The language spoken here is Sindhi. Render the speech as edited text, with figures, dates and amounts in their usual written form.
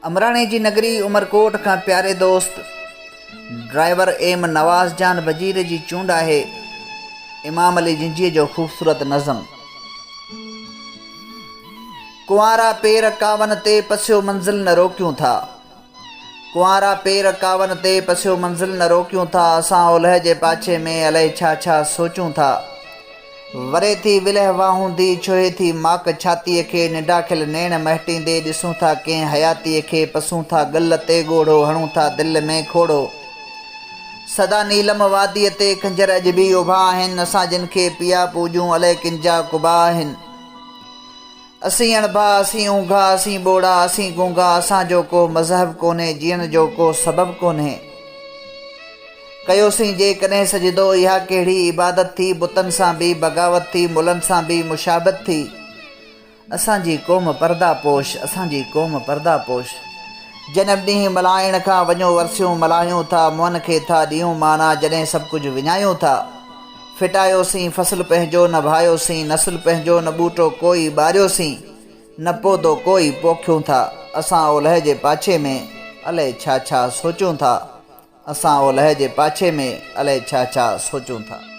امراڻي جي نگري عمرڪوٽ کان پياري دوست ڊرائيور ايم نواز جان بجير جي چونڊ آهي امام علي جنجهي جو خوبصورت نظم. ڪنوارا پير ڪاون تي پسيو منزل نه روڪيون ٿا. ڪنوارا پير ڪاون تي پسيو منزل نه روڪيون ٿا اسان اولهه جي پاڇي ۾ الائي ڇا ڇا سوچون ٿا. وري ٿي ولهه واهوندي ڇهي ٿي ماڪ ڇاتيء کي ننڊاکيل نيڻ مهٽيندي ڏسون ٿا ڪنهن حياتيء کي پسون ٿا ڳل تي ڳوڙهو هڻون ٿا دل ۾ کوڙو سدا نيلم واديء تي خنجر اڄ به اڀا آهن اسان جن کي پيا پوڄون الائي ڪن جا قبا آهن. اسين اڻڀا، اسين اونگها، اسين ٻوڙا، اسين گونگا، اسان جو ڪو مذهب ڪونهي، جيئڻ جو ڪو سبب ڪونهي. ڪيوسين جيڪڏهن سجدو، اها ڪهڙي عبادت ٿي، بتن سان به بغاوت ٿي، ملن سان به مشابهت ٿي. اسان جي قوم پرده پوش، اسان جي قوم پرده پوش. جنم ڏينهن ملهائڻ کان وڃو ورسيون ملهايون ٿا، منهن کي ٿا ڏيون معنيٰ، جڏهن سڀ ڪجهه وڃايون ٿا. ڦٽايوسين فصل پنهنجو نه ڀايوسين نسل پنهنجو نه ٻوٽو ڪوئي ٻاريوسين نه پودو ڪوئي پوکيون ٿا اسان اولهه جي پاڇي ۾ الئي ڇا ڇا سوچون ٿا اسان اولهه جي پاڇي ۾ الئي ڇا ڇا سوچون ٿا.